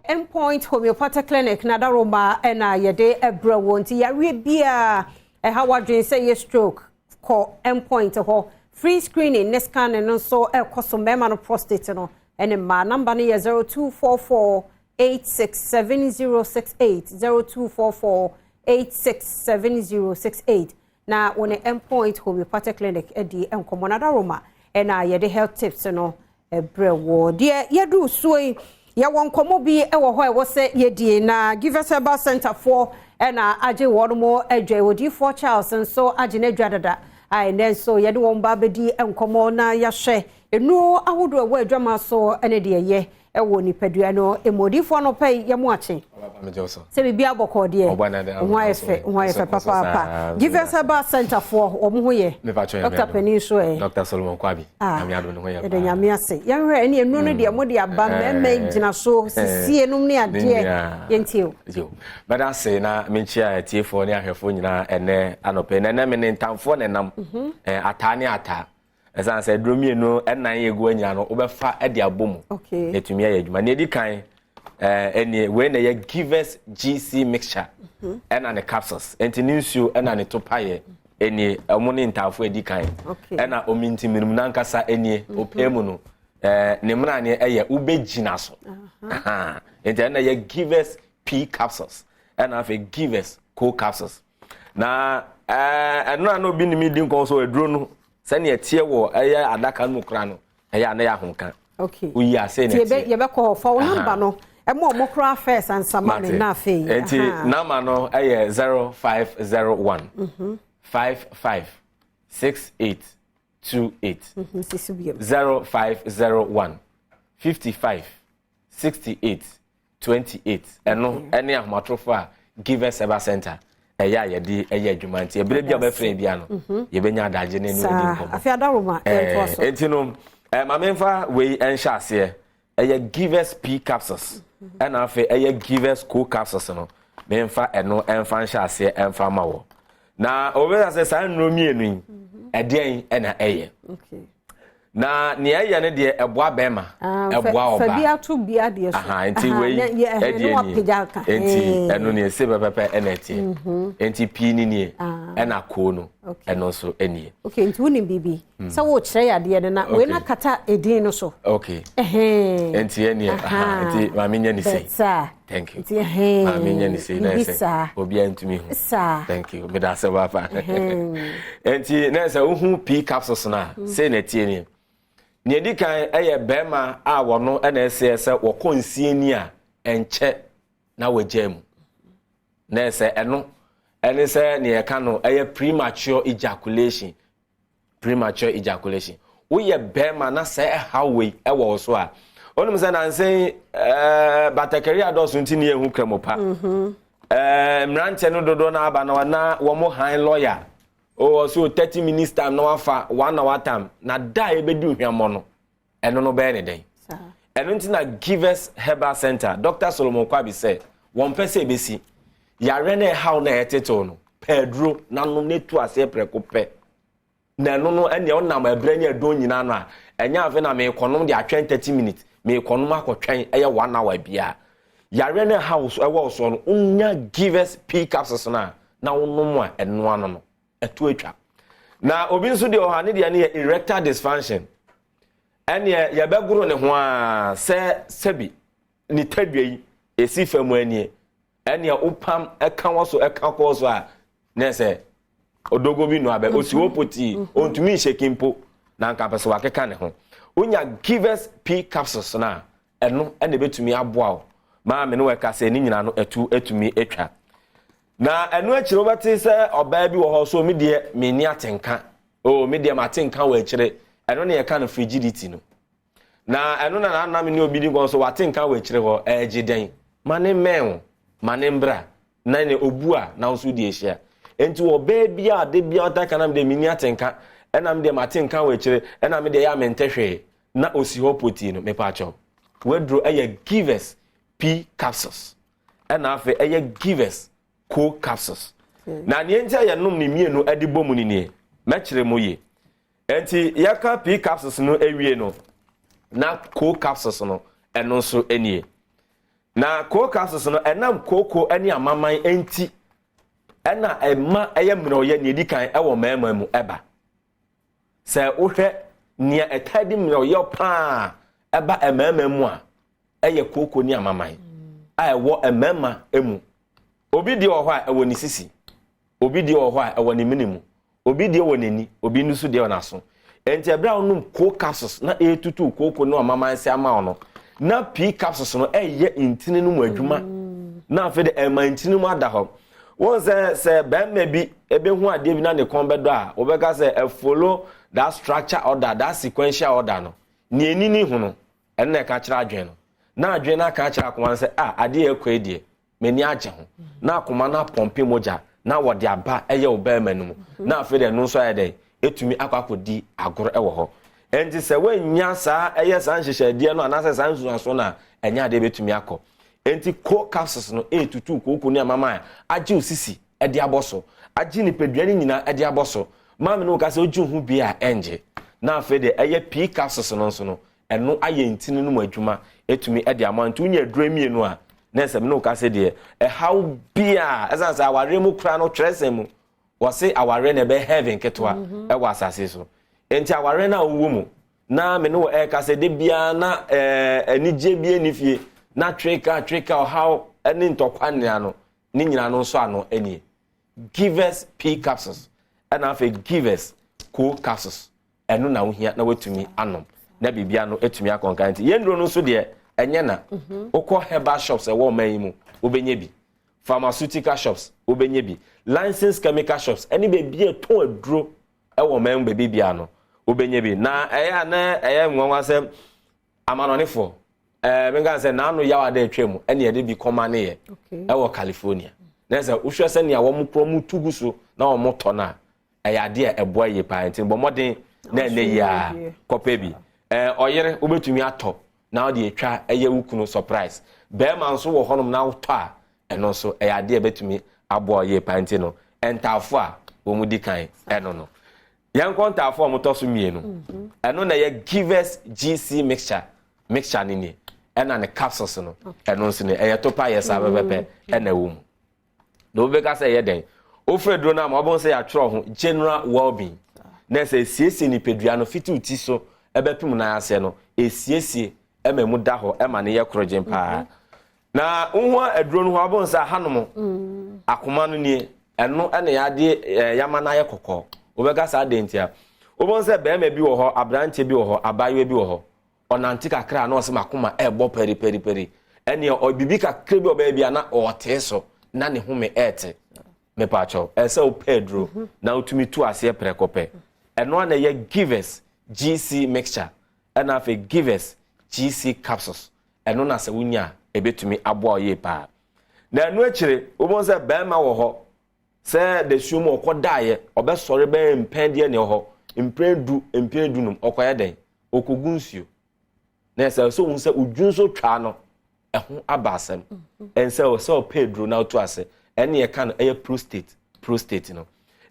Endpoint Homeopathic Clinic na daroma ɛna yɛde ɛbrɛ wɔ. Nti yareɛ biara ɛha wadwene sɛ yɛ stroke, kɔ Endpoint hɔ. Free screening ne scanning no nso ɛkɔ so, mmarima no prostate no ɛne mmaa. Number no yɛ 0244 867068, 0244 867068, na wɔne Endpoint Homeopathic Clinic adi nkɔmmɔ. Na daroma ɛna yɛde health tips no ɛbrɛ wɔ. Deɛ yɛduru suo yi, yɛwɔ nkɔmmɔ bi wɔ hɔ a ɛwɔ sɛ yɛdie na Givers Herbal Center foɔ ɛna agye wɔn mo adwa. Odiifoɔ Charles nso agye n'adwa dada a ɛnɛ nso yɛde wɔn ba abɛdi nkɔmmɔ na yɛahwɛ nnuro ahodoɔ ɛwɔ adwama so ɛne deɛ ɛyɛ ɛwɔ nipadua no emu. Odiifoɔ no pɛ yɛ mo akye sɛ biribi abɔkɔ deɛ, ho ayɛ fɛ, ho ayɛ fɛ papaapa. Givers Herbal Center foɔ, wɔn ho yɛ? Dr. Panin so ɛ? Dr. Solomon Kwabi. Ah, Nyame adom ne ho yɛ. Yɛde Nyame ase. Yɛnhwɛ ɛne nnuro no deɛ mode aba, mmarima gyina so sisie nom ne adeɛ, yɛntie o. Yo, mɛda ase na menkyia atiefoɔ ne ahwɛfoɔ nyinaa ɛnɛ anɔpɛ. Na ɛnɛ me ne ntamfoɔ ne nam ataa ne ataa, ɛsiane sɛ aduro mmienu ɛnan yɛ gu anyina no, wobɛfa de abɔ mu na ɛtumi ayɛ adwuma. Nea ɛdi kan ɛnie, wei na ɛyɛ Givers GC mixture ɛna ne capsules. Nti ne nsuo ɛna ne topaeɛ ɛnie. Ɛmo ne ntaafo adi kan ɛna omintiminimu nankasa ɛnie. Opɛ mu no ne mmaraneɛ ɛyɛ wobɛgyina so. Nti ɛna yɛ Givers P capsules ɛna afei Givers Co capsules. Na ɛno a na obi nim di nkɔn so, aduro no sɛnea ɛteɛ wɔ ɛyɛ adaka no mu kora no, ɛyɛ ana yɛ ahonka. Woyi ase na ɛteɛ. Yɛbɛkɔ hɔ. Fa wo number no ɛmo ɔmo koraa first ansama me na afei. Nti number no ɛyɛ 0501 55 68 28. Sisi biom. 0501 55 68 28. Ɛno ɛne ahomatorofo a Givers Herbal Center ɛyɛ a yɛde ɛyɛ adwuma. Nti ebere bi a ɔbɛfrɛ bia no, yɛbɛnya adagye ne ne odi nkɔmmɔ. Afei adaroma, yɛntoa so. Nti no maame, nfa wei ɛnhyɛ aseɛ. Ɛyɛ Givers P capsules ɛna afei ɛyɛ Givers Co capsules no. Memfa ɛno ɛmfa nhyɛ aseɛ ɛmfa ma wɔ na obɛsa sɛ saa nnuro mmienu yi ɛdeɛn ɛna ɛyɛ. Na nea ɛyɛ no deɛ, ɛboa bɛrima, ɛboa fa bi ɔbaa. Ato bi adeɛ so. Aha, nti wei ɛdeɛ ne nie. Wapagya ka. Nti ɛno nie se pɛpɛpɛ ɛna ɛteɛ. Nti pii ni nie ɛna koo no ɛno nso ɛnie. Okay, nti wonim biribi sɛ wokyerɛ yɛ adeɛ no na wei na kata edin no so. Nti ɛnie aha, nti maame nyɛ ne sei. Bɛta. Thank you. Nti ɛhɛn. Maame nyɛ ne sei na biribi ɛsɛ saa. Obiara ntumi hu. Saa. Thank you, meda ase papa. Nti na sɛ wohu P capsules no a, sei na ɛtie nie. Nea ɛdi kan ɛyɛ bɛrima a wɔno ɛna ɛsɛ sɛ wɔkɔ nsie ni a ɛnkyɛ na wɔgyaa mu, na ɛsɛ ɛno ɛne sɛ nea yɛka no ɛyɛ premature ejaculation. Premature ejaculation, woyɛ bɛrima na sɛ ɛhaw wei ɛwɔ wo so a, wonim sɛ nansen batakari adɔso nti ne yɛhu kramo pa. Mmeranteɛ no dodoɔ no aba na wɔn han lɔya o so 30 minutes time na wafa 1 hour time na da a yɛbɛdi hwamɔ no, ɛno no bɛyɛ ne dɛn? Ɛno nti na Givers Herbal Center, Dr. Solomon Kwabi, sɛ wɔn pɛ sɛ ebesi yare na ɛhaw na ɛtetew no pɛɛduro nanom na etu aseɛ prɛko pɛ. Na ɛno no ɛnea ɔnam ɛbrɛ ne ɛdɔn nyinaa no a ɛnyɛ afei na meekɔnom de atwɛn 30 minutes, meekɔnom akɔtwɛn ɛyɛ 1 hour biara. Yare na ɛhaw so ɛwɔ soɔ no, wonya Givers P capsules no a na wonom a, ɛnoa no ɛto atwa. Na obi nso deɛ ɔha ne deɛ no yɛ erectile dysfunction. Ɛneɛ yɛbɛgoro ne ho a sɛ sɛbi ne tadua yi esi fam anie, ɛneɛ wopam ɛka wɔ so, ɛka kɔɔ so a, ne sɛ odogo bi nua bɛ osi hɔ potii, ontumi nhyɛ mpo na nka pɛ sɛ wakeka ne ho. Wonya Givers P capsules no a, ɛno ɛna ebɛtumi aboa wo maame ne wɔka sɛ ne nyinaa no ɛtu ɛtumi atwa. Na ɛno akyire, wobɛte sɛ ɔbaa bi wɔ hɔ so, mi deɛ menni atenka o, mi deɛ mate nka wɔ akyire. Ɛno ne yɛka no frigidity no. Na ɛno na nanam ne obi di nkɔn so wate nka wɔ akyire hɔ, ɛɛgye dɛn ma ne mmɛn wo, ma ne mbra na ne obu a na nso di ahyia. Nti ɔbaa bi a de bi a ɔta ka na mi deɛ menni atenka, ɛna mi deɛ mate nka wɔ akyire, ɛna mi deɛ yɛ amente hwee na osi hɔ potii no, mepa akyɛw, waduro ɛyɛ Givers P capsules ɛna afei ɛyɛ Givers Co capsules. Na nea nti a yɛnom ne mmienu ɛde bɔ mu ne nie, mɛkyerɛ mu yie. Nti yɛka P capsules no awie no, na Co capsules no ɛno nso nie. Na coal capsules no, ɛnam kooko ne amaman nti ɛna ɛma ɛyɛ mmerɛwyɛ nea ɛdi kan ɛwɔ mmarima mu ɛba. Sɛ wohwɛ nea ɛtaa di mmerɛwyɛ paa ɛba mmarima mu a, ɛyɛ kooko ne amaman a ɛwɔ mmarima mu. Obi deɛ wɔ hɔ a ɛwɔ ne sisi, obi deɛ wɔ hɔ a ɛwɔ ne mene mu, obi deɛ wɔ n'ani, obi nso deɛ wɔ n'aso. Nti ɛberɛ a wonom coal capsules na ɛretutu kooko ne amaman se ama wo no, na pii capsules no ɛyɛ ntini no mu adwuma, na afei de ɛma ntini mu ada hɔ. Wɔn sɛ bɛrima bi ɛbɛhu adeɛ bi na ne kɔn bɛdɔ a, wɔbɛka sɛ ɛfollow that structure order, that sequential order no. Nea ani ni ho no, ɛno na ɛka kyerɛ adwene no, na adwene no aka kyerɛ akoma no sɛ a adeɛ yɛ kɔ yi deɛ, m'ani agye ho, na akoma no apɔmpe mogya na wɔde aba ɛyɛ wo bɛrima no mu, na afei de ɛno nso ayɛ dɛ ɛtumi akɔ akɔdi agorɔ ɛwɔ hɔ. Nti sɛ woanya saa ɛyɛ saa nhyehyɛdeɛ no anaasɛ saa nsuaso no a, ɛnyɛ adeɛ bɛtumi akɔ. Nti co capsules no ɛɛtutu kooko ne amama a agye wo sisi ɛde abɔ so, agye nipadua no nyinaa ɛde abɔ so. Maame no woka sɛ wogye wo ho bi a ɛngye, na afei de ɛyɛ pii capsules no nso no, ɛno ayɛ ntini no mu adwuma ɛtumi ɛde ama. Nti wonya aduro mmienu a, na ɛsɛ me ne woka sɛ deɛ ɛhaw bia ɛsiane sɛ awareɛ mu kora no, twerɛsɛm mu wɔse awareɛ na ɛbɛyɛ heaven ketewa ɛwɔ asase so. Nti awareɛ no a wowɔ mu na me ne wɔ ɛreka sɛ de biara na anigye bi ani fie na tweka tweka, ɔhaw ne ntɔkwa nnea no ne nyinaa no nso ano nie: Givers P capsules ɛna afei Givers Co capsules. Ɛno na wohia na woatumi anom na biribia no atumi akɔnka. Nti yɛn duro no nso deɛ, ɛnyɛ na wokɔ herbal shops ɛwɔ ɔman yi mu, wobɛnya bi, pharmaceutical shops wobɛnya bi, licensed chemical shops ɛne baabi a ɛtɔn aduro ɛwɔ ɔman mu baabi bia no, wobɛnya bi. Na ɛyɛ a na ɛyɛ nwanwa sɛ amanɔnefoɔ menka sɛ n'ano yaw ada atwa mu ɛne yɛde bi kɔma ne yɛ ɛwɔ California, na sɛ wohwɛ sɛnea wɔn korɔ mu tu gu so na wɔn tɔ no a, ɛyɛ adeɛ a ɛboa yie paa. Nti bɔ mmɔden na ɛnɛ yie a kɔpɛ bi. Ɔyere wobɛtumi atɔ na wɔde atwa ɛyɛ wo kunu surprise. Bɛrima nso wɔ hɔnom na wotɔ a, ɛno nso ɛyɛ adeɛ a ɛbɛtumi aboa yie paa. Nti no ntaafo a wɔn di kan ɛno no, yɛn kɔ ntaafo a wɔtɔ so mmienu. Ɛno na ɛyɛ Givers GC mixture. Mixture no nie, ɛna ne capsules no, ɛno nso ne ɛyɛ topa yɛ saa pɛpɛpɛ ɛna ɛwɔ mu. Na wobɛka sɛ ɛyɛ dɛn? Wofrɛ duro no ama wobɛhu sɛ yɛatwerɛ ho general well-being, na sɛ esiesie nipadua no fitiw ti so ɛbɛpem nan aseɛ no, esiesie ɛma mu da hɔ, ɛma ne yɛ korogyen paa. Na wohu aduro no ho, wobɛhu sɛ ahanom akoma no nie, ɛno ɛna yɛade yɛama no ayɛ kɔkɔɔ. Wobɛka saa de ntia? Wobɛhu sɛ bɛrima bi wɔ hɔ, aberanteɛ bi wɔ hɔ, abaayewa bi wɔ hɔ, ɔnante kakra na ɔsɛ makoma ɛɛbɔ pɛripɛripɛri, ɛnea biribi kakra bi ɔbɛyɛ bi a na ɔɔtee so na ne home ɛɛte. Mepaakyɛw, ɛsɛ wopɛ aduro na wotumi tu aseɛ prɛko pɛ. Ɛno a na ɛyɛ Givers GC mixture ɛna afei Givers GC capsules. Ɛno na sɛ wonya a, ɛbɛtumi aboa wo yie paa. Na ɛno akyire, wobɛhu sɛ bɛrima wɔ hɔ sɛ dasuo mu ɔkɔ daeɛ, ɔbɛsɔre bɛyɛ mpɛn deɛ ne ɛwɔ hɔ mpɛn 10, mpɛn 15. Ɔkɔyɛ dɛn? Ɔkɔgu nsuo. Na ɛsɛ sɛ ohun sɛ odwu nso twaa no, ɛho aba asɛm. Ɛnsɛ sɛ ɔpɛ aduro na ɔto ase. Ɛne yɛka no ɛyɛ prostate. Prostate no,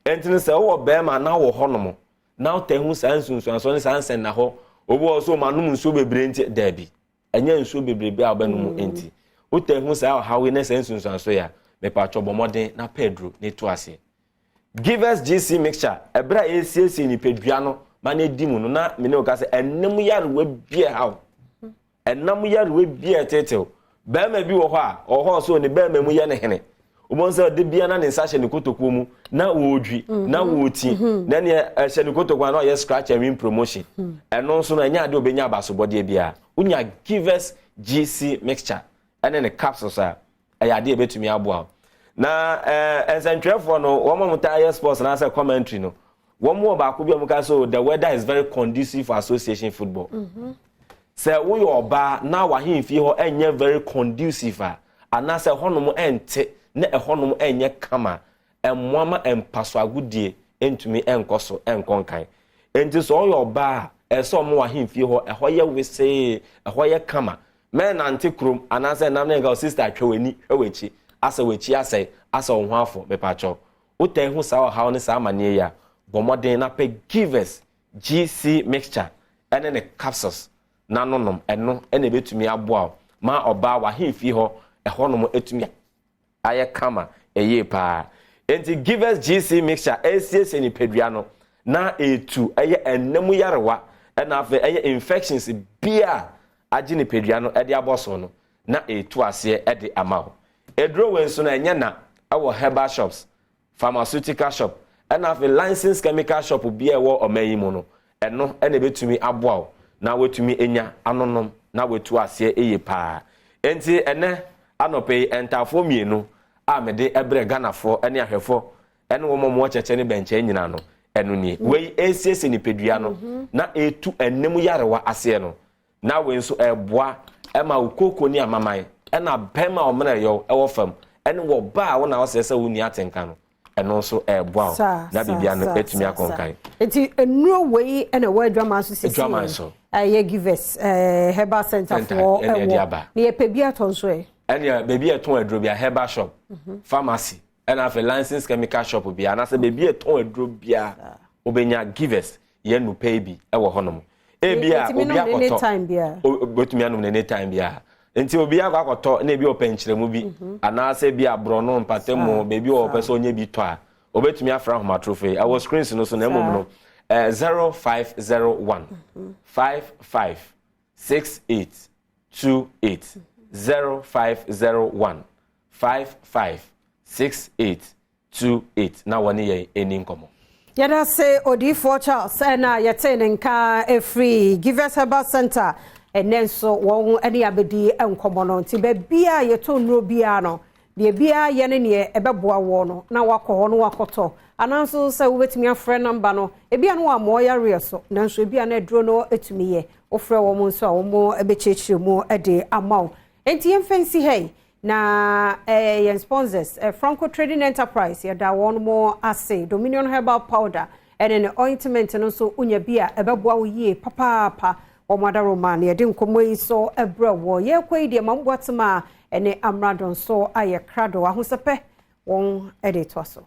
ɛnti no sɛ wowɔ bɛrima na wɔ hɔnom na wotɛ ho saa nsunsuansoɔ ne saa nsɛnna hɔ, obi wɔ so ma nom nsuo bebree nti, daabi, ɛnyɛ nsuo bebree bi a wobɛnom nti wotɛ ho saa ɔhaw yi ne saa nsunsuansoɔ yi a, mepatwɔ, bɔ mmɔden na pɛ aduro na etu aseɛ. Givers GC mixture, ɛberɛ a yɛsiesie nipadua no ma no edi mu no, na mene wo ka sɛ ɛnam yarewa bi ɛhaw, ɛnam yarewa bi a ɛtetew. Bɛrima bi wɔ hɔ a ɔwɔ hɔ so ne bɛrima mu yɛ ne hene, wobɛhu sɛ ɔde bia na ne nsa hyɛ ne kotokuo mu na wɔredwi na wɔreti na neɛ ɛhyɛ ne kotokuo a na ɔyɛ scratch and win promotion. Ɛno nso no, ɛnyɛ adeɛ obɛnya abasobɔdeɛ biara. Wonya Givers GC mixture ɛne ne capsules a, ɛyɛ adeɛ a ɛbɛtumi aboa wo. Na nsɛntwerɛfoɔ no, wɔn a wɔtaa yɛ sports anaasɛ commentary no, wɔn wɔ baako bi a wɔn ka so, "The weather is very conducive for association football." Sɛ woyɛ ɔbaa na wahemfie hɔ ɛnyɛ very conducive a, anaasɛ ɛhɔnom ɛnte na ɛhɔnom ɛnyɛ kama, ɛmmoa ma mpaso agodie ntumi ɛnkɔ so ɛnkɔ nkan. Nti sɛ ɔyɛ ɔbaa a, ɛsɛ ɔmo wahemfie hɔ ɛhɔ yɛ wesee, ɛhɔ yɛ kama. Mɛnante kurom anaasɛ nam ne nka o sister, hwɛ w'ani, hwɛ w'akyi, asɛ w'akyi asɛe, asɛ wo ho afɔ. Mepakyɛw, wotɛn ho saa ɔhaw ne saa amanneɛ yi a, bɔ mmɔden na pɛ Givers GC mixture ɛne ne capsules na nonom. Ɛno ɛna ɛbɛtumi aboa wo. ma ɔbaa w'ahemfie hɔ ɛhɔnom atumi ayɛ kama ɛyie paa. Nti Givers GC Mixture ɛsiesie nipadua no na etu ɛyɛ ɛnam yarewa, ɛna afei ɛyɛ infections bia agye nipadua no ɛde abɔ so no, na etu aseɛ ɛde ama wo. Eduro wei nso no, ɛnyɛ na ɛwɔ herbal shops, pharmaceutical shop, ɛna afei licensed chemical shop bi a ɛwɔ ɔman yi mu no, ɛno ɛna ebetumi aboa wo na wetumi enya anonom na wetu aseɛ ɛyɛ paa. Nti ɛnɛ anɔpɛ yi, ntaafoɔ mmienu a mede ɛbrɛ Ghanafoɔ ɛne ahwɛfoɔ ɛne wɔn a wɔwɔ kyɛkyɛ ne bɛnkyɛn nyinaa no, ɛno nie. Wei esiesie nipadua no na etu ɛnam yarewa aseɛ no, na wei nso ɛboa ɛma wo kooko ne amaman, ɛna bɛrima a ɔmena yɛw ɛwɔ fam, ɛne wɔ ba a wɔn a wɔsɛ sɛ wɔn ni atenka no, ɛno nso ɛboa wo na biribia no ɛtumi akɔnkan. Nti nnuro wei ɛna ɛwɔ adwaman so sisi? Adwaman so. Ɛyɛ Givers Herbal Center foɔ ɛwɔ na yɛpɛ bi atɔ nso ɛ? Ɛnea beebi ɛtɔn aduro bi a, herbal shop, pharmacy, ɛna afei licensed chemical shop bi, anaasɛ beebi ɛtɔn aduro bia, obɛnya Givers yɛn nupɛ bi ɛwɔ hɔnom. Ebi a obi akɔtɔ, obetumi anom ne anytime bia. Nti obi akɔtɔ na ebi ɔpɛ nkyerɛmu bi anaasɛ bi aborɔno mpatamu beebi a ɔpɛ sɛ ɔnyɛ bi tɔ a, obetumi afra ahomatorofo yi ɛwɔ screens no so. Na emom no, 0501556828, 0501556828, na wɔne yɛn ani nkɔmɔ. Yɛda se Odiyifoɔ Charles, ɛna yɛtee ne nka ɛfiri Givers Herbal Center. Ɛnɛ nso wɔn ne abɛdi nkɔmmɔ no. Nti baabi a yɛtɔ nnuro biara no deɛ, biara yɛ ne neɛ ɛbɛboa wɔ no, na wakɔ hɔ no wakɔtɔ, anaa sɛ wobɛtumi afrɛ number no. Ebi a no wɔ amoɔ yareɛ so, nanso ebi a no aduro no etumi yɛ. Wofrɛ wɔn nso a, wɔn bɛkyerɛkyerɛ mu de ama wo. Nti yɛmfa nsi ha yi na yɛn sponsors, Franco Trading Enterprise, yɛda wɔn mo ase. Dominion Herbal Powder ɛne ne ointment no nso, wonya bi a ɛbɛboa wo yie papaapa. Wɔn adaroma na yɛde nkɔmmɔ yi so ɛbrɛ wɔ. Yɛrekɔ yi deɛ, ma mboatema a ɛne amrado nso ayɛ krado ahosɛpɛ wɔn ɛde toa so.